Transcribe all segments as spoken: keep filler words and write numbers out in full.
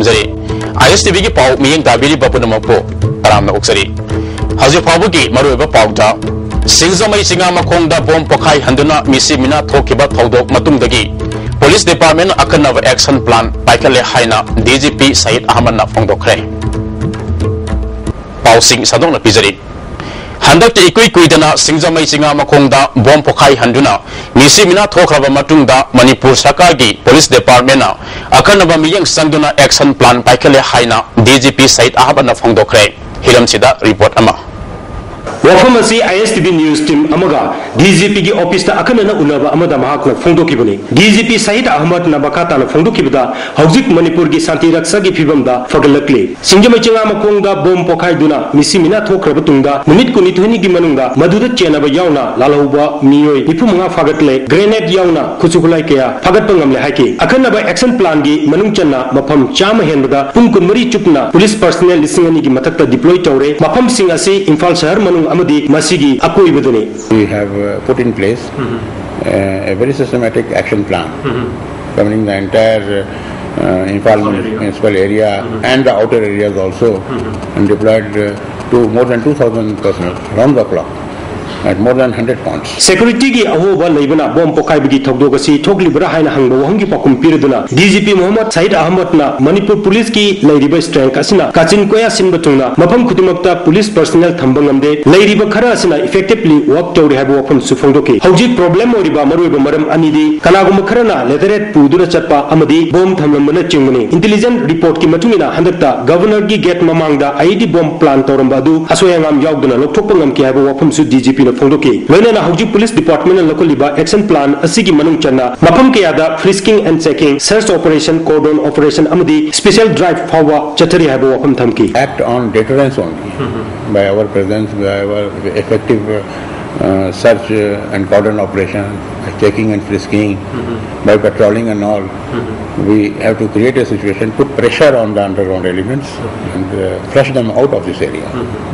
ꯐꯣꯡꯗꯣꯛꯆꯔꯤ꯫ ꯑꯥꯏ ꯑꯦꯁ ꯇꯤ ꯚꯤꯒꯤ ꯄꯥꯎ ꯃꯤꯠꯌꯦꯡ ꯇꯥꯕꯤꯔꯤꯕ ꯄꯨꯝꯅꯃꯛꯄꯨ ꯇꯔꯥꯝꯅ ꯑꯣꯛꯆꯔꯤ꯫ ꯍꯧꯖꯤꯛ ꯐꯥꯎꯕꯒꯤ ꯃꯔꯨꯑꯣꯏꯕ ꯄꯥꯎꯗ, ꯁꯤꯡꯖꯃꯩ ꯆꯤꯡꯉꯥ ꯃꯈꯣꯡꯗ ꯕꯣꯝ ꯄꯣꯈꯥꯏꯍꯟꯗꯨꯅ ꯃꯤꯁꯤ ꯃꯤꯅꯥ ꯊꯣꯛꯈꯤꯕ ꯊꯧꯗꯣꯛ ꯃꯇꯨꯡꯗꯒꯤ ꯄꯨꯂꯤꯁ ꯗꯤꯄꯥꯔꯠꯃꯦꯟꯅ ꯑꯀꯟꯅꯕ ꯑꯦꯛꯁꯟ ꯄ꯭ꯂꯥꯟ ꯄꯥꯏꯈꯠꯂꯦ ꯍꯥꯏꯅ ꯗꯤ ꯖꯤ ꯄꯤ ꯁꯍꯤꯗ ꯑꯍꯃꯗꯅ ꯐꯣꯡꯗꯣꯛꯈ꯭ꯔꯦ꯫ ꯄꯥꯎꯁꯤꯡ ꯁꯟꯗꯣꯛꯅ ꯄꯤꯖꯔꯤ꯫ ꯍꯟꯗꯛꯇꯤ ꯏꯀꯨꯏ ꯀꯨꯏꯗꯅ ꯁꯤꯡꯖꯃꯩ ꯆꯤꯡꯉꯥ ꯃꯈꯣꯡꯗ ꯕꯣꯝ ꯄꯣꯈꯥꯏꯍꯟꯗꯨꯅ ꯃꯤꯁꯤ ꯃꯤꯅꯥ ꯊꯣꯛꯈ꯭ꯔꯕ ꯃꯇꯨꯡꯗ ꯃꯅꯤꯄꯨꯔ ꯁꯔꯀꯥꯔꯒꯤ ꯄꯨꯂꯤꯁ ꯗꯤꯄꯥꯔꯠꯃꯦꯟꯅ ꯑꯀꯟꯅꯕ ꯃꯤꯠꯌꯦꯡ ꯆꯪꯗꯨꯅ ꯑꯦꯛꯁꯟ ꯄ꯭ꯂꯥꯟ ꯄꯥꯏꯈꯠꯂꯦ ꯍꯥꯏꯅ ꯗꯤ ꯖꯤ ꯄꯤ ꯁꯍꯤꯗ ꯑꯍꯃꯗꯅ ꯐꯣꯡꯗꯣꯛꯈ꯭ꯔꯦ꯫ ꯍꯤꯔꯝꯁꯤꯗ ꯔꯤꯄꯣꯔꯠ ꯑꯃ꯫ ꯋꯥꯐꯝ ꯑꯁꯤ ꯑꯥꯏ ꯑꯦꯁ ꯇꯤ ꯚꯤ ꯅ꯭ꯌꯨꯁ ꯇꯤꯝ ꯑꯃꯒ ꯗꯤ ꯖꯤ ꯄꯤꯒꯤ ꯑꯣꯐꯤꯁꯇ ꯑꯈꯟꯅꯅ ꯎꯅꯕ ꯑꯃꯗ ꯃꯍꯥꯛꯅ ꯐꯣꯡꯗꯣꯛꯈꯤꯕꯅꯤ꯫ ꯗꯤ ꯖꯤ ꯄꯤ ꯁꯍꯤꯗ ꯑꯍꯃꯗꯅ ꯃꯈꯥ ꯇꯥꯅ ꯐꯣꯡꯗꯣꯛꯈꯤꯕꯗ, ꯍꯧꯖꯤꯛ ꯃꯅꯤꯄꯨꯔꯒꯤ ꯁꯥꯟꯇꯤ ꯔꯛꯁꯥꯒꯤ ꯐꯤꯕꯝꯗ ꯐꯒꯠꯂꯛꯂꯤ꯫ ꯁꯤꯡꯖꯃꯩ ꯆꯤꯡꯉꯥ ꯃꯈꯣꯡꯗ ꯕꯣꯝ ꯄꯣꯈꯥꯏꯗꯨꯅ ꯃꯤꯁꯤ ꯃꯤꯅꯥ ꯊꯣꯛꯈ꯭ꯔꯕ ꯇꯨꯡꯗ ꯅꯨꯃꯤꯠ ꯀꯨꯟꯅꯤꯊꯣꯏꯅꯤꯒꯤ ꯃꯅꯨꯡꯗ ꯃꯗꯨꯗ ꯆꯦꯟꯅꯕ ꯌꯥꯎꯅ ꯂꯥꯜꯍꯧꯕ ꯃꯤꯑꯣꯏ ꯅꯤꯐꯨ ꯃꯉꯥ ꯐꯥꯒꯠꯂꯦ, ꯒ꯭ꯔꯦꯅꯦꯗ ꯌꯥꯎꯅ ꯈꯨꯠꯁꯨ ꯈꯨꯠꯂꯥꯏ ꯀꯌꯥ ꯐꯥꯒꯠꯄ ꯉꯝꯂꯦ ꯍꯥꯏꯈꯤ꯫ ꯑꯈꯟꯅꯕ ꯑꯦꯛꯁꯟ ꯄ꯭ꯂꯥꯟꯒꯤ ꯃꯅꯨꯡ ꯆꯟꯅ ꯃꯐꯝ ꯆꯥꯝꯃ ꯍꯦꯟꯕꯗ ꯄꯨꯡ ꯀꯨꯟꯃꯔꯤ ꯆꯨꯞꯅ ꯄꯨꯂꯤꯁ ꯄꯔꯁꯅꯦꯜ ꯂꯤꯁꯤꯡ ꯑꯅꯤꯒꯤ ꯃꯊꯛꯇ ꯗꯤꯄ꯭ꯂꯣꯏ ꯇꯧꯔꯦ꯫ ꯃꯐꯝꯁꯤꯡ ꯑꯁꯤ ꯏꯝꯐꯥꯜ ꯁꯍꯔ ꯃꯅꯨꯡ ꯑꯃꯗꯤ ꯃꯁꯤꯒꯤ ꯑꯀꯣꯏꯕꯗꯅꯤ꯫ We have uh, put in place uh, a very systematic action plan covering the entire uh, Imphal municipal area and the outer areas also, and deployed uh, to more than two thousand personnel round the clock at more than hundred points. ꯁꯦꯀ꯭ꯌꯨꯔꯤꯇꯤꯒꯤ ꯑꯍꯣꯕ ꯂꯩꯕꯅ bomb ꯄꯣꯈꯥꯏꯕꯒꯤ ꯊꯧꯗꯣꯛ ꯑꯁꯤ ꯊꯣꯛꯂꯤꯕ꯭ꯔꯥ ꯍꯥꯏꯅ ꯍꯪꯕ ꯋꯥꯍꯪꯒꯤ ꯄꯥꯎꯈꯨꯝ ꯄꯤꯔꯗꯨꯅ D G P Mohammad ꯁꯍꯤꯗ ꯑꯍꯃꯗꯅ ꯃꯅꯤꯄꯨꯔ ꯄꯨꯂꯤꯁꯀꯤ ꯂꯩꯔꯤꯕ ꯁ꯭ꯇ꯭ꯔꯦꯡꯊ ꯑꯁꯤꯅ ꯀꯥꯆꯤꯟ ꯀꯣꯌꯥ ꯁꯤꯟꯕ ꯊꯨꯡꯅ ꯃꯐꯝ ꯈꯨꯗꯤꯡꯃꯛꯇ ꯄꯨꯂꯤꯁ ꯄꯔꯁꯅꯦꯜ ꯊꯝꯕ ꯉꯝꯗꯦ꯫ ꯂꯩꯔꯤꯕ ꯈꯔ ꯑꯁꯤꯅ ꯏꯐꯦꯛꯇꯤꯚꯂꯤ ꯋꯥꯔꯛ ꯇꯧꯔꯤ ꯍꯥꯏꯕ ꯋꯥꯐꯝꯁꯨ ꯐꯣꯡꯗꯣꯛꯈꯤ꯫ ꯍꯧꯖꯤꯛ ꯄ꯭ꯔꯣꯕ꯭ꯂꯦꯝ ꯑꯣꯏꯔꯤꯕ ꯃꯔꯨꯑꯣꯏꯕ ꯃꯔꯝ ꯑꯅꯤꯗꯤ ꯀꯅꯥꯒꯨꯝꯕ ꯈꯔꯅ ꯂꯦꯇꯔꯍꯦꯗ ꯄꯨꯗꯨꯅ ꯆꯠꯄ ꯑꯃꯗꯤ ꯕꯣꯝ ꯊꯝꯂꯝꯕꯅꯆꯤꯡꯕꯅꯤ꯫ ꯏꯟꯇꯦꯂꯤꯖꯦꯟꯁ ꯔꯤꯄꯣꯔꯠꯀꯤ ꯃꯇꯨꯡ ꯏꯟꯅ ꯍꯟꯗꯛꯇ ꯒꯚꯔꯅꯔꯒꯤ ꯒꯦꯠ ꯃꯃꯥꯡꯗ ꯑꯥꯏ ꯏ ꯗꯤ ꯕꯣꯝ ꯄ꯭ꯂꯥꯟ ꯇꯧꯔꯝꯕ ꯑꯗꯨ ꯑꯁꯣꯏ ꯑꯉꯥꯝ ꯌꯥꯎꯗꯅ ꯂꯧꯊꯣꯛꯄ ꯉꯝꯈꯤ ꯍꯥꯏꯕ ꯋꯥꯐꯝꯁꯨ ꯗꯤ ꯖꯤ ꯄꯤꯅ ꯐꯣꯡꯗꯣꯛꯈꯤ꯫ ꯂꯣꯏꯅꯅ ꯍꯧꯖꯤꯛ ꯄꯨꯂꯤꯁ ꯗꯤꯄꯥꯔꯠꯃꯦꯟꯅ ꯂꯧꯈꯠꯂꯤꯕ ꯑꯦꯛꯁꯟ ꯄ꯭ꯂꯥꯟ ꯑꯁꯤꯒꯤ ꯃꯅꯨꯡ ꯆꯟꯅ ꯃꯐꯝ ꯀꯌꯥꯗ frisking and checking, search operation, cordon operation ꯑꯃꯗꯤ ꯁ꯭ꯄꯦꯁꯦꯜ ꯗ꯭ꯔꯥꯏꯚ ꯐꯥꯎꯕ ꯆꯠꯊꯔꯤ ꯍꯥꯏꯕ ꯋꯥꯐꯝ ꯊꯝꯈꯤ꯫ Act on deterrence only by our presence, by our effective uh, search uh, and cordon operation, by checking and frisking, by patrolling and all. We have to create a situation, put pressure on the underground elements and uh, flush them out of this area.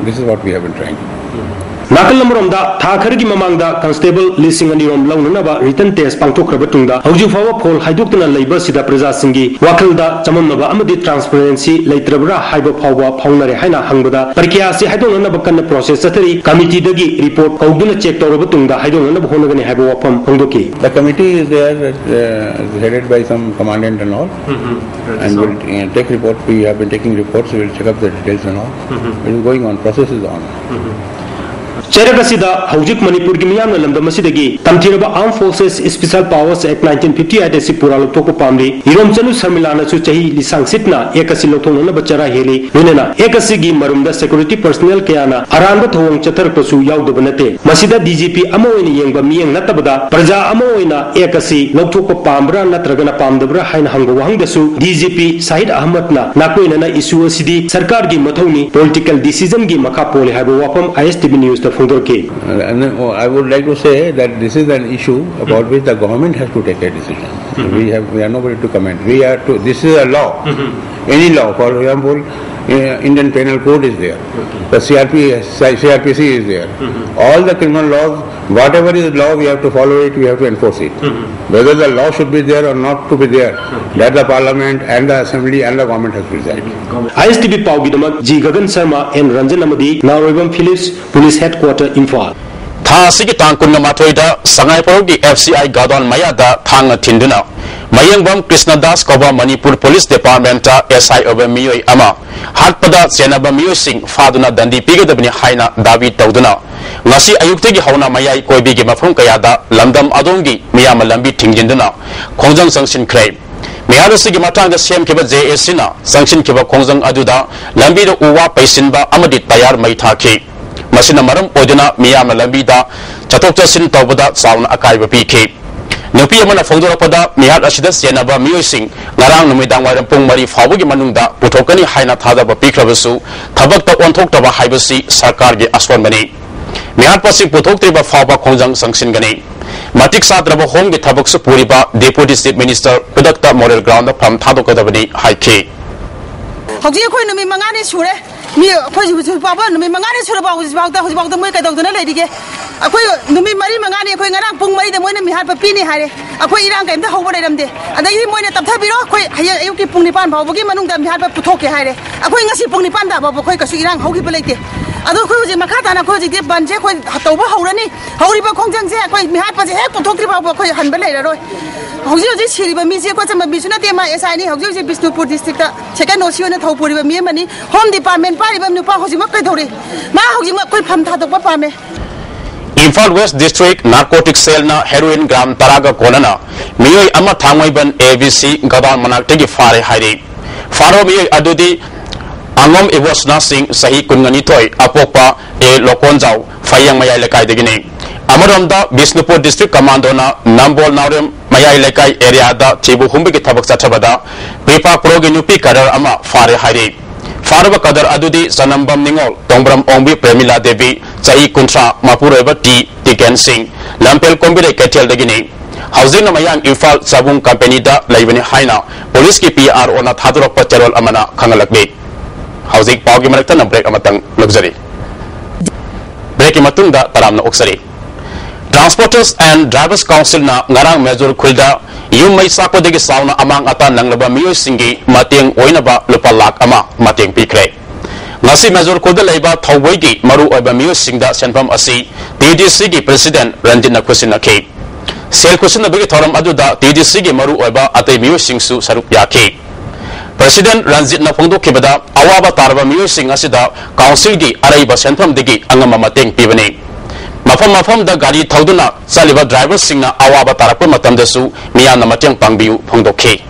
This is what we have been trying to do. ꯅꯥꯀꯜ ꯑꯃꯔꯣꯝꯗ, ꯊꯥ ꯈꯔꯒꯤ ꯃꯃꯥꯡꯗ constable ꯂꯤꯁꯤꯡ ꯑꯅꯤ ꯔꯣꯝ ꯂꯧꯅꯅꯕ written test ꯄꯥꯡꯊꯣꯛꯈ꯭ꯔꯕ ꯇꯨꯡꯗ, ꯍꯧꯖꯤꯛ ꯐꯥꯎꯕ ꯐꯣꯜ ꯍꯥꯏꯗꯣꯛꯇꯅ ꯂꯩꯕ ꯑꯁꯤꯗ ꯄ꯭ꯔꯖꯥꯁꯤꯡꯒꯤ ꯋꯥꯈꯜꯗ ꯆꯃꯝꯅꯕ ꯑꯃꯗꯤ transparency ꯂꯩꯇ꯭ꯔꯕ꯭ꯔꯥ ꯍꯥꯏꯕ ꯐꯥꯎꯕ ꯐꯥꯎꯅꯔꯦ ꯍꯥꯏꯅ ꯍꯪꯕꯗ, ꯄ꯭ꯔꯀ꯭ꯔꯤꯌꯥ ꯑꯁꯤ ꯍꯥꯏꯗꯣꯛꯅꯅꯕ ꯀꯟꯅ process ꯆꯠꯊꯔꯤ, committee ꯗꯒꯤ report ꯀꯧꯗꯨꯅ check ꯇꯧꯔꯕ ꯇꯨꯡꯗ ꯍꯥꯏꯗꯣꯛꯅꯅꯕ ꯍꯣꯠꯅꯒꯅꯤ ꯍꯥꯏꯕ ꯋꯥꯐꯝ ꯐꯣꯡꯗꯣꯛꯈꯤ꯫ The committee is there, uh, headed by some commandant and all, and will, uh, take report. We have been taking reports. We will check up the details and all. It is going on. Process is on. ꯆꯩꯔꯛ ꯑꯁꯤꯗ ꯍꯧꯖꯤꯛ ꯃꯅꯤꯄꯨꯔꯒꯤ ꯃꯤꯌꯥꯝꯅ ꯂꯝꯗꯝ ꯑꯁꯤꯗꯒꯤ ꯇꯝꯊꯤꯔꯕ Armed Forces Special Powers Act nineteen fifty eight ꯑꯁꯤ ꯄꯨꯔꯥ ꯂꯧꯊꯣꯛꯄ ꯄꯥꯝꯂꯤ꯫ ꯏꯔꯣꯝꯆꯅꯨ ꯁꯔꯃꯤꯂꯥꯅꯁꯨ ꯆꯍꯤ ꯂꯤꯁꯥꯡ ꯁꯤꯠꯅ act ꯑꯁꯤ ꯂꯧꯊꯣꯛꯅꯅꯕ ꯆꯔꯥ ꯍꯦꯜꯂꯤ꯫ ꯂꯣꯏꯅꯅ act ꯑꯁꯤꯒꯤ ꯃꯔꯨꯝꯗ security personnel ꯀꯌꯥꯅ ꯑꯔꯥꯟꯕ ꯊꯧꯑꯣꯡ ꯆꯠꯊꯔꯛꯄꯁꯨ ꯌꯥꯎꯗꯕ ꯅꯠꯇꯦ꯫ ꯃꯁꯤꯗ D G P ꯑꯃ ꯑꯣꯏꯅ ꯌꯦꯡꯕ ꯃꯤꯠꯌꯦꯡ ꯅꯠꯇꯕꯗ, ꯄ꯭ꯔꯖꯥ ꯑꯃ ꯑꯣꯏꯅ act ꯑꯁꯤ ꯂꯧꯊꯣꯛꯄ ꯄꯥꯝꯕ꯭ꯔꯥ ꯅꯠꯇ꯭ꯔꯒꯅ ꯄꯥꯝꯗꯕ꯭ꯔꯥ ꯍꯥꯏꯅ ꯍꯪꯕ ꯋꯥꯍꯪꯗꯁꯨ D G P Shahid ꯑꯍꯃꯗꯅ ꯅꯥꯀꯣꯏꯅꯅ issue ꯑꯁꯤꯗꯤ ꯁꯔꯀꯥꯔꯒꯤ ꯃꯊꯧꯅꯤ, political decision ꯒꯤ ꯃꯈꯥ ꯄꯣꯜꯂꯤ ꯍꯥꯏꯕ ꯋꯥꯐꯝ I S T V News ꯇ ꯐꯣꯡꯗꯣꯔꯛꯈꯤ꯫ And, oh, I would like to say that this is an issue about which the government has to take a decision. We have, we are nobody to comment. We are to, this is a law. Any law, for example, uh, Indian Penal Code is there. The C R P, C R P C is there. All the criminal laws, whatever is law, we have to follow it, we have to enforce it. Whether the law should be there or not to be there, that the parliament and the assembly and the government has to decide. I S T V ꯄꯥꯎꯒꯤꯗꯃꯛ G Gagan Sharma, N Ranjan ꯑꯃꯗꯤ ꯅꯥꯎꯔꯣꯏꯕꯝ Philips, Police Headquarter, Imphal. ꯊꯥ ꯑꯁꯤꯒꯤ ꯇꯥꯡ ꯀꯨꯟꯃꯥꯊꯣꯏꯗ ꯁꯉꯥꯏ ꯄ꯭ꯔꯧꯒꯤ F C I godown ꯃꯌꯥꯗ ꯊꯥꯡꯅ ꯊꯤꯟꯗꯨꯅ ꯃꯌꯦꯡꯕꯝ ꯀ꯭ꯔꯤꯁꯅꯗꯥꯁ ꯀꯧꯕ Manipur police department S I ꯑꯣꯏꯕ ꯃꯤꯑꯣꯏ ꯑꯃ ꯍꯥꯠꯄꯗ ꯆꯦꯟꯅꯕ ꯃꯤꯑꯣꯏꯁꯤꯡ ꯐꯥꯗꯨꯅ ꯗꯟꯗꯤ ꯄꯤꯒꯗꯕꯅꯤ ꯍꯥꯏꯅ ꯗꯥꯕꯤ ꯇꯧꯗꯨꯅ ꯉꯁꯤ ꯑꯌꯨꯛꯇꯒꯤ ꯍꯧꯅ ꯃꯌꯥꯏ ꯀꯣꯏꯕꯤꯒꯤ ꯃꯐꯝ ꯀꯌꯥꯗ ꯂꯝꯗꯝ ꯑꯗꯣꯝꯒꯤ ꯃꯤꯌꯥꯝꯅ ꯂꯝꯕꯤ ꯊꯤꯡꯖꯤꯟꯗꯨꯅ ꯈꯣꯡꯖꯪ ꯆꯪꯁꯤꯟꯈ꯭ꯔꯦ꯫ ꯃꯤꯍꯥꯠ ꯑꯁꯤꯒꯤ ꯃꯇꯥꯡꯗ ꯁꯦꯝꯈꯤꯕ J A C ꯅ ꯆꯪꯁꯤꯟꯈꯤꯕ ꯈꯣꯡꯖꯪ ꯑꯗꯨꯗ ꯂꯝꯕꯤꯗ ꯎ ꯋꯥ ꯄꯩꯁꯤꯟꯕ ꯑꯃꯗꯤ ꯇꯌꯥꯔ ꯃꯩ ꯊꯥꯈꯤ꯫ ꯃꯁꯤꯅ ꯃꯔꯝ ꯑꯣꯏꯗꯨꯅ ꯃꯤꯌꯥꯝꯅ ꯂꯝꯕꯤꯗ ꯆꯠꯊꯣꯛ ꯆꯠꯁꯤꯟ ꯇꯧꯕꯗ ꯆꯥꯎꯅ ꯑꯀꯥꯏꯕ ꯄꯤꯈꯤ꯫ ꯅꯨꯄꯤ ꯑꯃꯅ ꯐꯣꯡꯗꯣꯔꯛꯄꯗ, ꯃꯤꯍꯥꯠ ꯑꯁꯤꯗ ꯆꯦꯟꯅꯕ ꯃꯤꯑꯣꯏꯁꯤꯡ ꯉꯔꯥꯡ ꯅꯨꯃꯤꯗꯥꯡ ꯋꯥꯏꯔꯝ ꯄꯨꯡ ꯃꯔꯤ ꯐꯥꯎꯕꯒꯤ ꯃꯅꯨꯡꯗ ꯄꯨꯊꯣꯛꯀꯅꯤ ꯍꯥꯏꯅ ꯊꯥꯖꯕ ꯄꯤꯈ꯭ꯔꯕꯁꯨ, ꯊꯕꯛꯇ ꯑꯣꯟꯊꯣꯛꯇꯕ ꯍꯥꯏꯕꯁꯤ ꯁꯔꯀꯥꯔꯒꯤ ꯑꯁꯣꯟꯕꯅꯤ꯫ ꯃꯤꯍꯥꯠꯄꯁꯤ ꯄꯨꯊꯣꯛꯇ꯭ꯔꯤꯕ ꯐꯥꯎꯕ ꯈꯣꯡꯖꯪ ꯆꯪꯁꯤꯟꯒꯅꯤ꯫ ꯃꯇꯤꯛ ꯆꯥꯗ꯭ꯔꯕ ꯍꯣꯝꯒꯤ ꯊꯕꯛꯁꯨ ꯄꯨꯔꯤꯕ Deputy Chief Minister ꯈꯨꯗꯛꯇ Model Ground ꯗ ꯐꯝ ꯊꯥꯗꯣꯛꯀꯗꯕꯅꯤ ꯍꯥꯏꯈꯤ꯫ ꯍꯧꯖꯤꯛ ꯑꯩꯈꯣꯏ ꯅꯨꯃꯤꯠ ꯃꯉꯥꯅꯤ ꯁꯨꯔꯦ꯫ ꯃꯤ ꯑꯩꯈꯣꯏ ꯍꯧꯖꯤꯛ ꯐꯥꯎꯕ ꯅꯨꯃꯤꯠ ꯃꯉꯥꯅꯤ ꯁꯨꯔꯕ ꯍꯧꯖꯤꯛ ꯐꯥꯎꯗ, ꯍꯧꯖꯤꯛ ꯐꯥꯎꯗ ꯃꯣꯏ ꯀꯩꯗꯧꯗꯅ ꯂꯩꯔꯤꯒꯦ? ꯑꯩꯈꯣꯏ ꯅꯨꯃꯤꯠ ꯃꯔꯤ ꯃꯉꯥꯅꯤ ꯑꯩꯈꯣꯏ ꯉꯔꯥꯡ ꯄꯨꯡ ꯃꯔꯤꯗ ꯃꯣꯏꯅ ꯃꯤꯍꯥꯠꯄ ꯄꯤꯅꯤ ꯍꯥꯏꯔꯦ꯫ ꯑꯩꯈꯣꯏ ꯏꯔꯥꯡ ꯀꯩꯝꯇ ꯍꯧꯕ ꯂꯩꯔꯝꯗꯦ꯫ ꯑꯗꯒꯤ ꯃꯣꯏꯅ ꯇꯞꯊꯕꯤꯔꯣ, ꯑꯩꯈꯣꯏ ꯍꯌꯦꯡ ꯑꯌꯨꯛꯀꯤ ꯄꯨꯡ ꯅꯤꯄꯥꯟ ꯐꯥꯎꯕꯒꯤ ꯃꯅꯨꯡꯗ ꯃꯤꯍꯥꯠꯄ ꯄꯨꯊꯣꯛꯀꯦ ꯍꯥꯏꯔꯦ꯫ ꯑꯩꯈꯣꯏ ꯉꯁꯤ ꯄꯨꯡ ꯅꯤꯄꯥꯟ ꯇꯥ ꯐꯥꯎꯕ ꯑꯩꯈꯣꯏ ꯀꯩꯁꯨ ꯏꯔꯥꯡ ꯍꯧꯈꯤꯕ ꯂꯩꯇꯦ꯫ ꯑꯗꯣ ꯑꯩꯈꯣꯏ ꯍꯧꯖꯤꯛ ꯃꯈꯥ ꯇꯥꯅ ꯑꯩꯈꯣꯏ ꯍꯧꯖꯤꯛꯇꯤ ꯕꯟꯁꯦ ꯑꯩꯈꯣꯏ ꯇꯧꯕ ꯍꯧꯔꯅꯤ꯫ ꯍꯧꯔꯤꯕ ꯈꯣꯡꯖꯪꯁꯦ ꯑꯩꯈꯣꯏ ꯃꯤꯍꯥꯠꯄꯁꯦ ꯍꯦꯛ ꯄꯨꯊꯣꯛꯇ꯭ꯔꯤ ꯐꯥꯎꯕ ꯑꯩꯈꯣꯏ ꯍꯟꯕ ꯂꯩꯔꯔꯣꯏ꯫ ꯍꯧꯖꯤꯛ ꯍꯧꯖꯤꯛ ꯁꯤꯔꯤꯕ ꯃꯤꯁꯦ ꯑꯩꯈꯣꯏ ꯆꯝꯕ ꯃꯤꯁꯨ ꯅꯠꯇꯦ, ꯃꯥ ꯑꯦꯁ ꯑꯥꯏꯅꯤ꯫ ꯍꯧꯖꯤꯛ ꯍꯧꯖꯤꯛ ꯕꯤꯁꯅꯨꯄꯨꯔ ꯗꯤꯁꯇ꯭ꯔꯤꯛꯇ ꯁꯦꯀꯦꯟ ꯑꯣ ꯁꯤ ꯑꯣꯏꯅ ꯊꯧ ꯄꯨꯔꯤꯕ ꯃꯤ ꯑꯃꯅꯤ꯫ ꯍꯣꯝ ꯗꯤꯄꯥꯔꯠꯃꯦꯟ ꯄꯥꯏꯔꯤꯕ ꯅꯨꯄꯥ ꯍꯧꯖꯤꯛꯃꯛ ꯀꯩꯗꯧꯔꯤ? ꯃꯥ ꯍꯧꯖꯤꯛꯃꯛ ꯑꯩꯈꯣꯏ ꯐꯝ ꯊꯥꯗꯣꯛꯄ ꯄꯥꯝꯃꯦ꯫ ꯏꯝꯐꯥꯜ ꯋꯦꯁ ꯗꯤꯁꯇ꯭ꯔꯤꯛ ꯅꯥꯔꯀꯣꯇꯤꯛ ꯁꯦꯜꯅ ꯍꯦꯔꯣꯏꯟ ꯒ꯭ꯔꯥꯝ ꯇꯔꯥꯒ ꯀꯣꯟꯅꯅ ꯃꯤꯑꯣꯏ ꯑꯃ ꯊꯥꯡꯃꯩꯕꯟ ꯑꯦ ꯕꯤ ꯁꯤ ꯒꯗꯥꯎꯟ ꯃꯅꯥꯛꯇꯒꯤ ꯐꯥꯔꯦ ꯍꯥꯏꯔꯤ꯫ ꯐꯥꯔꯕ ꯃꯤꯑꯣꯏ ꯑꯗꯨꯗꯤ ꯑꯉꯣꯝ ꯏꯕꯣꯁꯅꯥ ꯁꯤꯡ, ꯆꯍꯤ ꯀꯨꯟꯒ ꯅꯤꯊꯣꯏ, ꯑꯄꯣꯛꯄ ꯑꯦ ꯂꯣꯀꯣꯟꯖꯥꯎ, ꯐꯌꯦꯡ ꯃꯌꯥꯏ ꯂꯩꯀꯥꯏꯗꯒꯤꯅꯤ꯫ ꯑꯃꯔꯣꯝꯗ ꯕꯤꯁꯅꯨꯄꯨꯔ ꯗꯤꯁꯇ꯭ꯔꯤꯛ ꯀꯃꯥꯟꯗꯣꯅ ꯅꯝꯕꯣꯜ ꯅꯥꯎꯔꯦꯝ ꯃꯌꯥꯏ ꯂꯩꯀꯥꯏ ꯑꯦꯔꯤꯌꯥꯗ ꯊꯤꯕ ꯍꯨꯝꯕꯒꯤ ꯊꯕꯛ ꯆꯠꯊꯕꯗ ꯄꯤꯄꯥꯛꯄ꯭ꯔꯣꯒꯤ ꯅꯨꯄꯤ ꯀꯗꯔ ꯑꯃ ꯐꯥꯔꯦ ꯍꯥꯏꯔꯤ꯫ ꯐꯥꯔꯕ ꯀꯗꯔ ꯑꯗꯨꯗꯤ ꯆꯅꯝꯕꯝ ꯅꯤꯉꯣꯜ, ꯇꯣꯡꯕ꯭ꯔꯝ ꯑꯣꯡꯕꯤ ꯄ꯭ꯔꯦꯃꯤꯂꯥ ꯗꯦꯕꯤ, ꯆꯍꯤ ꯀꯨꯟꯊ꯭ꯔꯥ, ꯃꯄꯨꯔꯣꯏꯕ ꯇꯤ ꯇꯤꯀꯦꯟ ꯁꯤꯡ, ꯂꯝꯐꯦꯜ ꯀꯣꯝꯕꯤꯔꯩ ꯀꯩꯊꯦꯜꯗꯒꯤꯅꯤ꯫ ꯍꯧꯖꯤꯛꯅ ꯃꯌꯥꯡ ꯏꯝꯐꯥꯜ ꯆꯥꯕꯨꯡ ꯀꯝꯄꯦꯅꯤꯗ ꯂꯩꯕꯅꯤ ꯍꯥꯏꯅ ꯄꯨꯂꯤꯁꯀꯤ ꯄꯤ ꯑꯥꯔ ꯑꯣꯅ ꯊꯥꯗꯣꯔꯛꯄ ꯆꯦꯔꯣꯜ ꯑꯃꯅ ꯈꯪꯍꯜꯂꯛꯂꯤ꯫ ꯍꯧꯖꯤꯛ ꯄꯥꯎꯒꯤ ꯃꯔꯛꯇꯅ ꯕ꯭ꯔꯦꯛ ꯑꯃꯇꯪ ꯂꯧꯖꯔꯤ꯫ ꯕ꯭ꯔꯦꯛꯀꯤ ꯃꯇꯨꯡꯗ ꯇꯔꯥꯝꯅ ꯑꯣꯛꯆꯔꯤ꯫ Transporters and Drivers Councilꯅ ꯉꯔꯥꯡ ꯃꯦꯖꯣꯔ ꯈꯨꯜꯗ ꯌꯨꯝ ꯃꯩ ꯆꯥꯛꯄꯗꯒꯤ ꯆꯥꯎꯅ ꯑꯃꯥꯡ ꯑꯇꯥ ꯅꯪꯂꯕ ꯃꯤꯑꯣꯏꯁꯤꯡꯒꯤ ꯃꯇꯦꯡ ꯑꯣꯏꯅꯕ ꯂꯨꯄꯥ ꯂꯥꯈ ꯑꯃ ꯃꯇꯦꯡ ꯄꯤꯈ꯭ꯔꯦ꯫ ꯉꯁꯤ ꯃꯦꯖꯣꯔ ꯈꯨꯜꯗ ꯂꯩꯕ ꯊꯧꯕꯣꯏꯒꯤ ꯃꯔꯨꯑꯣꯏꯕ ꯃꯤꯑꯣꯏꯁꯤꯡꯗ ꯁꯦꯟꯐꯝ ꯑꯁꯤ ꯇꯤ ꯗꯤ ꯁꯤꯒꯤ ꯄ꯭ꯔꯦꯁꯤꯗꯦꯟꯠ ꯔꯟꯖꯤꯠꯅ ꯈꯨꯠꯁꯤꯟꯅꯈꯤ꯫ ꯁꯦꯜ ꯈꯨꯠꯁꯤꯟꯅꯕꯒꯤ ꯊꯧꯔꯝ ꯑꯗꯨꯗ ꯇꯤ ꯗꯤ ꯁꯤꯒꯤ ꯃꯔꯨꯑꯣꯏꯕ ꯑꯇꯩ ꯃꯤꯑꯣꯏꯁꯤꯡꯁꯨ ꯁꯔꯨꯛ ꯌꯥꯈꯤ꯫ ꯄ꯭ꯔꯦꯁꯤꯗꯦꯟꯠ ꯔꯟꯖꯤꯠꯅ ꯐꯣꯡꯗꯣꯛꯈꯤꯕꯗ, ꯑꯋꯥꯕ ꯇꯥꯔꯕ ꯃꯤꯑꯣꯏꯁꯤꯡ ꯑꯁꯤꯗ ꯀꯥꯎꯟꯁꯤꯜꯒꯤ ꯑꯔꯩꯕ ꯁꯦꯟꯐꯝꯗꯒꯤ ꯑꯉꯝꯕ ꯃꯇꯦꯡ ꯄꯤꯕꯅꯤ꯫ ꯃꯐꯝ ꯃꯐꯝꯗ ꯒꯥꯔꯤ ꯊꯧꯗꯨꯅ ꯆꯠꯂꯤꯕ ꯗ꯭ꯔꯥꯏꯚꯔꯁꯤꯡꯅ ꯑꯋꯥꯕ ꯇꯥꯔꯛꯄ ꯃꯇꯝꯗꯁꯨ ꯃꯤꯌꯥꯝꯅ ꯃꯇꯦꯡ ꯄꯥꯡꯕꯤꯌꯨ ꯐꯣꯡꯗꯣꯛꯈꯤ꯫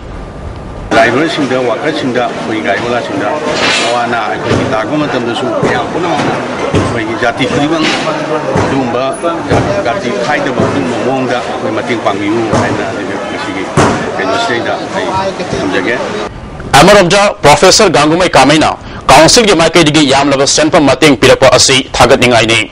ꯗ꯭ꯔꯥꯏꯚꯔꯁꯤꯡꯗ, ꯋꯥꯀꯔꯁꯤꯡꯗ, ꯑꯩꯈꯣꯏꯒꯤ ꯒꯥꯔꯤ ꯃꯆꯥꯁꯤꯡꯗ ꯑꯋꯥ ꯑꯅꯥ ꯑꯩꯈꯣꯏꯒꯤ ꯇꯥꯔꯛꯄ ꯃꯇꯝꯗꯁꯨ ꯃꯌꯥꯝ ꯄꯨꯝꯅꯃꯛꯅ ꯑꯩꯈꯣꯏꯒꯤ ꯖꯥꯇꯤ ꯈꯨꯗꯤꯡꯃꯛ ꯑꯗꯨꯒꯨꯝꯕ ꯖꯥꯇꯤ ꯈꯥꯏꯗꯕ ꯑꯗꯨꯒꯨꯝꯕ ꯃꯑꯣꯡꯗ ꯑꯩꯈꯣꯏ ꯃꯇꯦꯡ ꯄꯥꯡꯕꯤꯌꯨ ꯍꯥꯏꯅ ꯑꯩꯈꯣꯏ ꯉꯁꯤꯒꯤ ꯀꯩꯅꯣꯁꯤꯗꯩꯗ ꯑꯩ ꯊꯝꯖꯒꯦ꯫ ꯑꯃꯔꯣꯝꯗ ꯄ꯭ꯔꯣꯐꯦꯁꯔ ꯒꯥꯡꯒꯨꯃꯩ ꯀꯥꯃꯩꯅ ꯀꯥꯎꯟꯁꯤꯜꯒꯤ ꯃꯥꯏꯀꯩꯗꯒꯤ ꯌꯥꯝꯂꯕ ꯁꯦꯟꯐꯝ ꯃꯇꯦꯡ ꯄꯤꯔꯛꯄ ꯑꯁꯤ ꯊꯥꯒꯠꯅꯤꯡꯉꯥꯏꯅꯤ꯫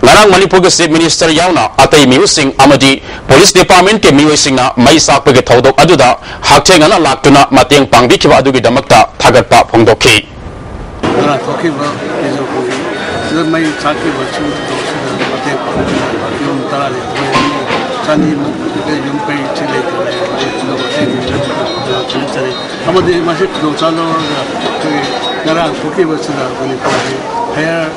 ꯉꯔꯥꯡ ꯃꯅꯤꯄꯨꯔꯒꯤ ꯆꯤꯐ ꯃꯤꯅꯤꯁꯇꯔ ꯌꯥꯎꯅ ꯑꯇꯩ ꯃꯤꯍꯨꯠꯁꯤꯡ ꯑꯃꯗꯤ ꯄꯨꯂꯤꯁ ꯗꯤꯄꯥꯔꯠꯃꯦꯟꯠꯀꯤ ꯃꯤꯑꯣꯏꯁꯤꯡꯅ ꯃꯩ ꯆꯥꯛꯄꯒꯤ ꯊꯧꯗꯣꯛ ꯑꯗꯨꯗ ꯍꯛꯊꯦꯡꯅꯅ ꯂꯥꯛꯇꯨꯅ ꯃꯇꯦꯡ ꯄꯥꯡꯕꯤꯈꯤꯕ ꯑꯗꯨꯒꯤꯗꯃꯛꯇ ꯊꯥꯒꯠꯄ ꯐꯣꯡꯗꯣꯛꯈꯤ꯫ ꯇꯔꯥ ꯊꯣꯛꯈꯤꯕ ꯀꯦꯖꯤ ꯍꯨꯝꯐꯨꯒꯤ ꯁꯤꯗ ꯃꯩ ꯆꯥꯛꯈꯤꯕ ꯁꯤꯒꯤ ꯊꯧꯗꯣꯛꯁꯤꯗ ꯃꯇꯦꯡ ꯄꯥꯡꯕꯤꯕ ꯌꯨꯝ ꯇꯔꯥꯅꯤꯊꯣꯏ ꯃꯤ ꯆꯅꯤꯃꯨꯛ ꯁꯤꯗ ꯌꯨꯝ ꯀꯩ ꯁꯤ ꯂꯩꯇ꯭ꯔꯕꯅꯦ꯫ ꯑꯗꯨꯒ ꯃꯇꯦꯡ ꯈꯔ ꯊꯥꯖꯔꯤ꯫ ꯑꯃꯗꯤ ꯃꯁꯤ ꯈꯨꯗꯣꯡꯆꯥꯕ ꯂꯧꯔꯒ ꯑꯩꯈꯣꯏꯒꯤ ꯉꯔꯥꯡ ꯊꯣꯛꯈꯤꯕꯁꯤꯗ ꯃꯅꯤꯄꯨꯔꯒꯤ ꯐꯥꯌꯔ,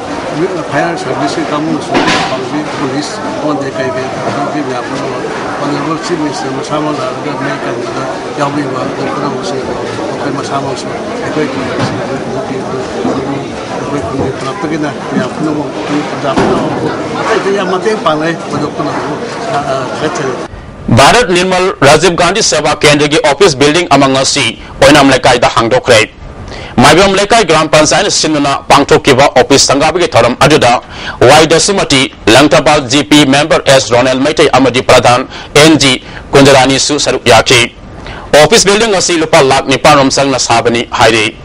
ꯐꯥꯌꯔ ꯁꯥꯔꯚꯤꯁꯀꯤ ꯀꯥꯡꯕꯨꯅꯁꯨ ꯄꯥꯡꯕꯤ, ꯄꯨꯂꯤꯁ ꯑꯃꯗꯤ ꯀꯩ ꯀꯩ ꯊꯕꯛꯀꯤ ꯃꯌꯥꯝ ꯄꯨꯝꯅꯃꯛ ꯑꯣꯅꯔꯦꯕꯜ ꯆꯤꯐ ꯃꯤꯅꯤꯁꯇꯔ ꯃꯁꯥꯃꯛ ꯂꯥꯛꯂꯒ ꯃꯩ ꯀꯟꯕꯗ ꯌꯥꯎꯕꯤꯕ ꯑꯗꯨ ꯄꯨꯝꯅꯃꯛꯁꯦ ꯑꯩꯈꯣꯏ ꯃꯁꯥꯃꯛꯁꯨ ꯑꯩꯈꯣꯏ ꯄꯨꯂꯤꯁ ꯑꯗꯨ ꯄꯤ-, ꯑꯗꯨ ꯑꯩꯈꯣꯏ ꯈꯨꯟꯒꯤ ꯇꯔꯞꯇꯒꯤꯅ ꯃꯌꯥꯝ ꯄꯨꯝꯅꯃꯛ ꯄ꯭ꯔꯖꯥ ꯄꯨꯝꯅꯃꯛꯄꯨ ꯑꯇꯩ ꯑꯇꯩ ꯌꯥꯝ ꯃꯇꯦꯡ ꯄꯥꯡꯅꯩ꯫ ꯃꯗꯨ ꯄꯨꯝꯅꯃꯛꯄꯨ, ꯑ, ꯑ, ꯊꯥꯒꯠꯆꯔꯤ꯫ ꯚꯥꯔꯠ ꯅꯤꯔꯃꯜ ꯔꯥꯖꯤꯕ ꯒꯥꯟꯙꯤ ꯁꯦꯕꯥ ꯀꯦꯟꯗ꯭ꯔꯒꯤ ꯑꯣꯐꯤꯁ ꯕꯤꯜꯗꯤꯡ ꯑꯃ ꯉꯁꯤ ꯑꯣꯏꯅꯥꯝ ꯂꯩꯀꯥꯏꯗ ꯍꯥꯡꯗꯣꯛꯈ꯭ꯔꯦ꯫ ꯃꯥꯏꯕꯝ ꯂꯩꯀꯥꯏ ꯒ꯭ꯔꯥꯝ ꯄꯟꯆꯥꯌꯠꯅ ꯁꯤꯟꯗꯨꯅ ꯄꯥꯡꯊꯣꯛꯈꯤꯕ ꯑꯣꯐꯤꯁ ꯁꯪꯒꯥꯕꯒꯤ ꯊꯧꯔꯝ ꯑꯗꯨꯗ ꯋꯥꯏ ꯗꯁꯨꯃꯇꯤ, ꯂꯪꯊꯕꯥꯜ ꯖꯤ ꯄꯤ ꯃꯦꯝꯕꯔ ꯑꯦꯁ ꯔꯣꯅꯦꯜ ꯃꯩꯇꯩ ꯑꯃꯗꯤ ꯄ꯭ꯔꯙꯥꯟ ꯑꯦꯟ ꯖꯤ ꯀꯨꯟꯖꯔꯥꯅꯤꯁꯨ ꯁꯔꯨꯛ ꯌꯥꯈꯤ꯫ ꯑꯣꯐꯤꯁ ꯕꯤꯜꯗꯤꯡ ꯑꯁꯤ ꯂꯨꯄꯥ ꯂꯥꯈ ꯅꯤꯄꯥꯟ ꯔꯣꯝ ꯆꯪꯅ ꯁꯥꯕꯅꯤ ꯍꯥꯏꯔꯤ꯫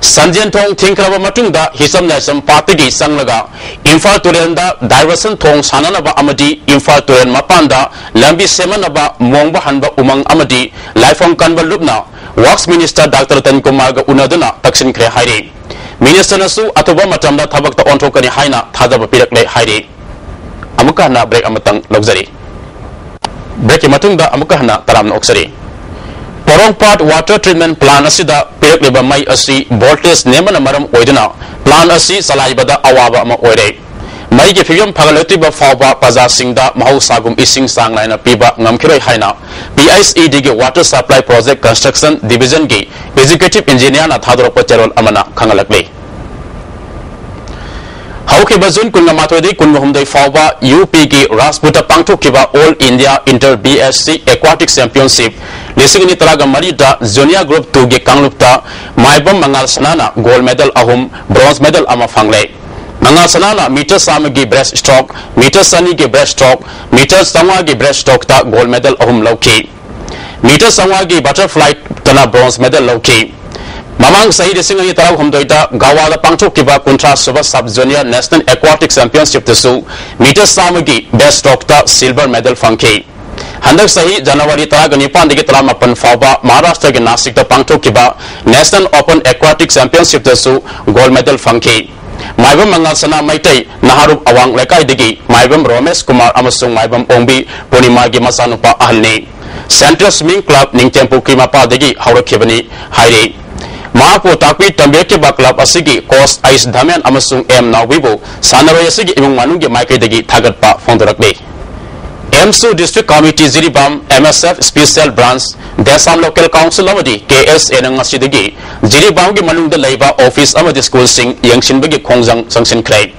ꯁꯟꯖꯦꯟ ꯊꯣꯡ ꯊꯤꯡꯈ꯭ꯔꯕ ꯃꯇꯨꯡꯗ ꯍꯤꯆꯝ ꯅꯥꯏꯆꯝ ꯄꯥꯠꯇꯒꯤ ꯆꯪꯂꯒ ꯏꯝꯐꯥꯜ ꯇꯨꯔꯦꯜꯗ ꯗꯥꯏꯚꯔꯁꯟ ꯊꯣꯡ ꯁꯥꯟꯅꯅꯕ ꯑꯃꯗꯤ ꯏꯝꯐꯥꯜ ꯇꯨꯔꯦꯜ ꯃꯄꯥꯟꯗ ꯂꯝꯕꯤ ꯁꯦꯝꯅꯅꯕ ꯃꯣꯡꯕ ꯍꯟꯕ ꯎꯃꯪ ꯑꯃꯗꯤ ꯂꯥꯏꯐꯝ ꯀꯟꯕ ꯂꯨꯞꯅ ꯋꯥꯔꯛꯁ ꯃꯤꯅꯤꯁꯇꯔ ꯗꯥꯛꯇꯔ ꯔꯇꯟ ꯀꯨꯃꯥꯔꯒ ꯎꯅꯗꯨꯅ ꯇꯛꯁꯤꯟꯈ꯭ꯔꯦ ꯍꯥꯏꯔꯤ꯫ ꯃꯤꯅꯤꯁꯇꯔꯅꯁꯨ ꯑꯊꯨꯕ ꯃꯇꯝꯗ ꯊꯕꯛꯇ ꯑꯣꯟꯊꯣꯛꯀꯅꯤ ꯍꯥꯏꯅ ꯊꯥꯖꯕ ꯄꯤꯔꯛꯂꯦ ꯍꯥꯏꯔꯤ꯫ ꯑꯃꯨꯛꯀ ꯍꯟꯅ ꯕ꯭ꯔꯦꯛ ꯑꯃꯇꯪ ꯂꯧꯖꯔꯤ꯫ ꯕ꯭ꯔꯦꯛꯀꯤ ꯃꯇꯨꯡꯗ ꯑꯃꯨꯛꯀ ꯍꯟꯅ ꯇꯔꯥꯝꯅ ꯑꯣꯛꯆꯔꯤ꯫ ꯄꯣꯔꯣꯝꯄꯥꯠ ꯋꯥꯇꯔ ꯇ꯭ꯔꯤꯠꯃꯦꯟ ꯄ꯭ꯂꯥꯟ ꯑꯁꯤꯗ ꯄꯤꯔꯛꯂꯤꯕ ꯃꯩ ꯑꯁꯤ ꯚꯣꯜꯇꯦꯖ ꯅꯦꯝꯕꯅ ꯃꯔꯝ ꯑꯣꯏꯗꯨꯅ ꯄ꯭ꯂꯥꯟ ꯑꯁꯤ ꯆꯂꯥꯏꯕꯗ ꯑꯋꯥꯕ ꯑꯃ ꯑꯣꯏꯔꯦ꯫ ꯃꯩꯒꯤ ꯐꯤꯕꯝ ꯐꯒꯠꯂꯛꯇ꯭ꯔꯤꯕ ꯐꯥꯎꯕ ꯄ꯭ꯔꯖꯥꯁꯤꯡꯗ ꯃꯍꯧꯁꯥꯒꯨꯝ ꯏꯁꯤꯡ ꯆꯥꯡ ꯅꯥꯏꯅ ꯄꯤꯕ ꯉꯝꯈꯤꯔꯣꯏ ꯍꯥꯏꯅ ꯄꯤ ꯑꯩꯆ ꯏ ꯗꯤꯒꯤ ꯋꯥꯇꯔ ꯁꯄ꯭ꯂꯥꯏ ꯄ꯭ꯔꯣꯖꯦꯛ ꯀꯟꯁꯇ꯭ꯔꯛꯁꯟ ꯗꯤꯚꯤꯖꯟꯒꯤ ꯑꯦꯛꯖꯤꯀ꯭ꯌꯨꯇꯤꯚ ꯏꯟꯖꯤꯅꯤꯌꯥꯔꯅ ꯊꯥꯗꯣꯔꯛꯄ ꯆꯦꯔꯣꯜ ꯑꯃꯅ ꯈꯪꯍꯜꯂꯛꯂꯤ꯫ ꯍꯧꯈꯤꯕ ꯖꯨꯟ ꯀꯨꯟꯃꯥꯊꯣꯏꯗꯒꯤ ꯀꯨꯟꯍꯨꯝꯗꯣꯏ ꯐꯥꯎꯕ ꯌꯨ ꯄꯤꯒꯤ ꯔꯥꯖꯄꯨꯠꯇ ꯄꯥꯡꯊꯣꯛꯈꯤꯕ all India inter B S C aquatic championship ꯂꯤꯁꯤꯡ ꯑꯅꯤ ꯇꯔꯥꯒ ꯃꯔꯤꯗ ꯖꯨꯅꯤꯌꯔ ꯒ꯭ꯔꯨꯞ ꯇꯨꯒꯤ ꯀꯥꯡꯂꯨꯞꯇ ꯃꯥꯏꯕꯝ ꯃꯉꯥꯜ ꯁꯅꯥꯅ ꯒꯣꯜꯗ ꯃꯦꯗꯜ ꯑꯍꯨꯝ, ꯕ꯭ꯔꯣꯟꯖ ꯃꯦꯗꯜ ꯑꯃ ꯐꯪꯂꯦ꯫ ꯃꯉꯥꯜ ꯁꯅꯥꯅ ꯃꯤꯇꯔ ꯆꯥꯝꯃꯒꯤ ꯕ꯭ꯔꯦꯁ ꯁ꯭ꯇ꯭ꯔꯣꯛ, ꯃꯤꯇꯔ ꯆꯅꯤꯒꯤ ꯕ꯭ꯔꯦꯁ ꯁ꯭ꯇ꯭ꯔꯣꯛ, ꯃꯤꯇꯔ ꯆꯥꯝꯃꯉꯥꯒꯤ ꯕ꯭ꯔꯦꯁ ꯁ꯭ꯇ꯭ꯔꯣꯛꯇ ꯒꯣꯜꯗ ꯃꯦꯗꯜ ꯑꯍꯨꯝ ꯂꯧꯈꯤ꯫ ꯃꯤꯇꯔ ꯆꯥꯝꯃꯉꯥꯒꯤ ꯕꯇꯔꯐ꯭ꯂꯥꯏꯇꯅ ꯕ꯭ꯔꯣꯟꯖ ꯃꯦꯗꯜ ꯂꯧꯈꯤ꯫ ꯃꯃꯥꯡ ꯆꯍꯤ ꯂꯤꯁꯤꯡ ꯑꯅꯤ ꯇꯔꯥꯍꯨꯝꯗꯣꯏꯗ ꯒꯋꯥꯗ ꯄꯥꯡꯊꯣꯛꯈꯤꯕ ꯀꯨꯟꯊ꯭ꯔꯥ ꯁꯨꯕ ꯁꯕ ꯖꯨꯅꯤꯌꯔ ꯅꯦꯁꯅꯦꯜ ꯑꯦꯀ꯭ꯋꯥꯇꯤꯛ ꯆꯦꯝꯄꯤꯌꯟꯁꯤꯞꯇꯁꯨ ꯃꯤꯇꯔ ꯆꯥꯝꯃꯒꯤ ꯕ꯭ꯔꯦꯁ ꯁ꯭ꯇ꯭ꯔꯣꯛꯇ ꯁꯤꯜꯚꯔ ꯃꯦꯗꯜ ꯐꯪꯈꯤ꯫ ꯍꯟꯗꯛ ꯆꯍꯤ ꯖꯅꯋꯥꯔꯤ ꯇꯔꯥꯒ ꯅꯤꯄꯥꯟꯗꯒꯤ ꯇꯔꯥꯃꯥꯄꯟ ꯐꯥꯎꯕ ꯃꯍꯥꯔꯥꯁꯇ꯭ꯔꯒꯤ ꯅꯥꯁꯤꯛꯇ ꯄꯥꯡꯊꯣꯛꯈꯤꯕ National Open Aquatic Championship ꯇꯁꯨ gold medal ꯐꯪꯈꯤ꯫ ꯃꯥꯏꯕꯝ ꯃꯉꯥꯜ ꯁꯅꯥ ꯃꯩꯇꯩ ꯅꯍꯥꯔꯨꯞ ꯑꯋꯥꯡ ꯂꯩꯀꯥꯏꯗꯒꯤ ꯃꯥꯏꯕꯝ ꯔꯣꯃꯦꯁ ꯀꯨꯃꯥꯔ ꯑꯃꯁꯨꯡ ꯃꯥꯏꯕꯝ ꯑꯣꯡꯕꯤ ꯄꯨꯔꯅꯤꯃꯥꯒꯤ ꯃꯆꯥꯅꯨꯄꯥ ꯑꯍꯜꯅꯤ꯫ Central Swimming Club ꯅꯤꯡꯊꯦꯝꯄꯣꯛꯄꯤ ꯃꯄꯥꯗꯒꯤ ꯍꯧꯔꯛꯈꯤꯕꯅꯤ ꯍꯥꯏꯔꯤ꯫ ꯃꯍꯥꯛꯄꯨ ꯇꯥꯛꯄꯤ ꯇꯝꯕꯤꯔꯛꯈꯤꯕ club ꯑꯁꯤꯒꯤ coach ꯑꯩꯁ ꯙꯃꯦꯟ ꯑꯃꯁꯨꯡ ꯑꯦꯝ ꯅꯥꯎꯕꯤꯕꯨ ꯁꯥꯟꯅꯔꯣꯏ ꯑꯁꯤꯒꯤ ꯏꯃꯨꯡ ꯃꯅꯨꯡꯒꯤ ꯃꯥꯏꯀꯩꯗꯒꯤ ꯊꯥꯒꯠꯄ ꯐꯣꯡꯗꯣꯔꯛꯂꯤ꯫ ꯑꯦꯝꯁꯨ District Committee Jiribam, M S F Special Branch, ꯗꯦꯁꯥꯝ Local Council ꯑꯃꯗꯤ K S A ꯅ ꯉꯁꯤꯗꯒꯤ ꯖꯤꯔꯤꯕꯥꯝꯒꯤ ꯃꯅꯨꯡꯗ ꯂꯩꯕ office ꯑꯃꯗꯤ schoolꯁꯤꯡ ꯌꯦꯡꯁꯤꯟꯕꯒꯤ ꯈꯣꯡꯖꯪ ꯆꯪꯁꯤꯟꯈ꯭ꯔꯦ꯫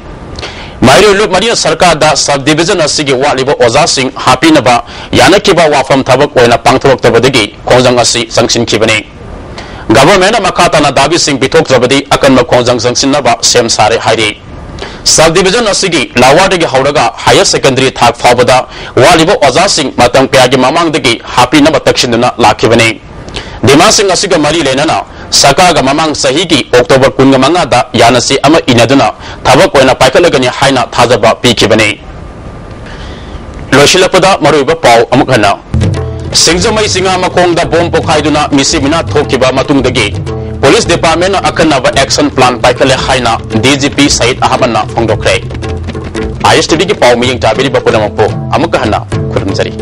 ꯃꯍꯩꯔꯣꯏ ꯂꯨꯞ ꯃꯔꯤꯅ ꯁꯔꯀꯥꯔꯗ sub division ꯑꯁꯤꯒꯤ ꯋꯥꯠꯂꯤꯕ ꯑꯣꯖꯥꯁꯤꯡ ꯍꯥꯞꯄꯤꯅꯕ ꯌꯥꯅꯈꯤꯕ ꯋꯥꯐꯝ ꯊꯕꯛ ꯑꯣꯏꯅ ꯄꯥꯡꯊꯣꯔꯛꯇꯕꯗꯒꯤ ꯈꯣꯡꯖꯪ ꯑꯁꯤ ꯆꯪꯁꯤꯟꯈꯤꯕꯅꯤ꯫ Government ꯅ ꯃꯈꯥ ꯇꯥꯅ ꯗꯥꯕꯤꯁꯤꯡ ꯄꯤꯊꯣꯛꯇ꯭ꯔꯕꯗꯤ ꯑꯀꯟꯕ ꯈꯣꯡꯖꯪ ꯆꯪꯁꯤꯟꯅꯕ ꯁꯦꯝ ꯁꯥꯔꯦ ꯍꯥꯏꯔꯤ꯫ Sub division ꯑꯁꯤꯒꯤ lower ꯗꯒꯤ ꯍꯧꯔꯒ higher secondary ꯊꯥꯛ ꯐꯥꯎꯕꯗ ꯋꯥꯠꯂꯤꯕ ꯑꯣꯖꯥꯁꯤꯡ ꯃꯇꯝ ꯀꯌꯥꯒꯤ ꯃꯃꯥꯡꯗꯒꯤ ꯍꯥꯞꯄꯤꯅꯕ ꯇꯛꯁꯤꯟꯗꯨꯅ ꯂꯥꯛꯈꯤꯕꯅꯤ꯫ Demand ꯁꯤꯡ ꯑꯁꯤꯒ ꯃꯔꯤ ꯂꯩꯅꯅ ꯁꯔꯀꯥꯔꯒ ꯃꯃꯥꯡ ꯆꯍꯤꯒꯤ October ꯀꯨꯟꯃꯉꯥꯗ ꯌꯥꯅꯁꯤ ꯑꯃ ꯏꯅꯗꯨꯅ ꯊꯕꯛ ꯑꯣꯏꯅ ꯄꯥꯏꯈꯠꯂꯒꯅꯤ ꯍꯥꯏꯅ ꯊꯥꯖꯕ ꯄꯤꯈꯤꯕꯅꯤ꯫ ꯂꯣꯏꯁꯤꯜꯂꯛꯄꯗ ꯃꯔꯨꯑꯣꯏꯕ ꯄꯥꯎ ꯑꯃꯨꯛ ꯍꯟꯅ꯫ ꯁꯤꯡꯖꯃꯩ ꯆꯤꯡꯉꯥ ꯃꯈꯣꯡꯗ bomb ꯄꯣꯈꯥꯏꯗꯨꯅ ꯃꯤꯁꯤ ꯃꯤꯅꯥ ꯊꯣꯛꯈꯤꯕ ꯃꯇꯨꯡꯗꯒꯤ police department ꯅ ꯑꯈꯟꯅꯕ action plan ꯄꯥꯏꯈꯠꯂꯦ ꯍꯥꯏꯅ D G P Sayed ꯑꯍꯃꯗꯅ ꯐꯣꯡꯗꯣꯛꯈ꯭ꯔꯦ꯫ I S T V ꯒꯤ ꯄꯥꯎ ꯃꯤꯠꯌꯦꯡ ꯇꯥꯕꯤꯔꯤꯕ ꯄꯨꯝꯅꯃꯛꯄꯨ ꯑꯃꯨꯛꯀ ꯍꯟꯅ ꯈꯨꯔꯨꯝꯖꯔꯤ꯫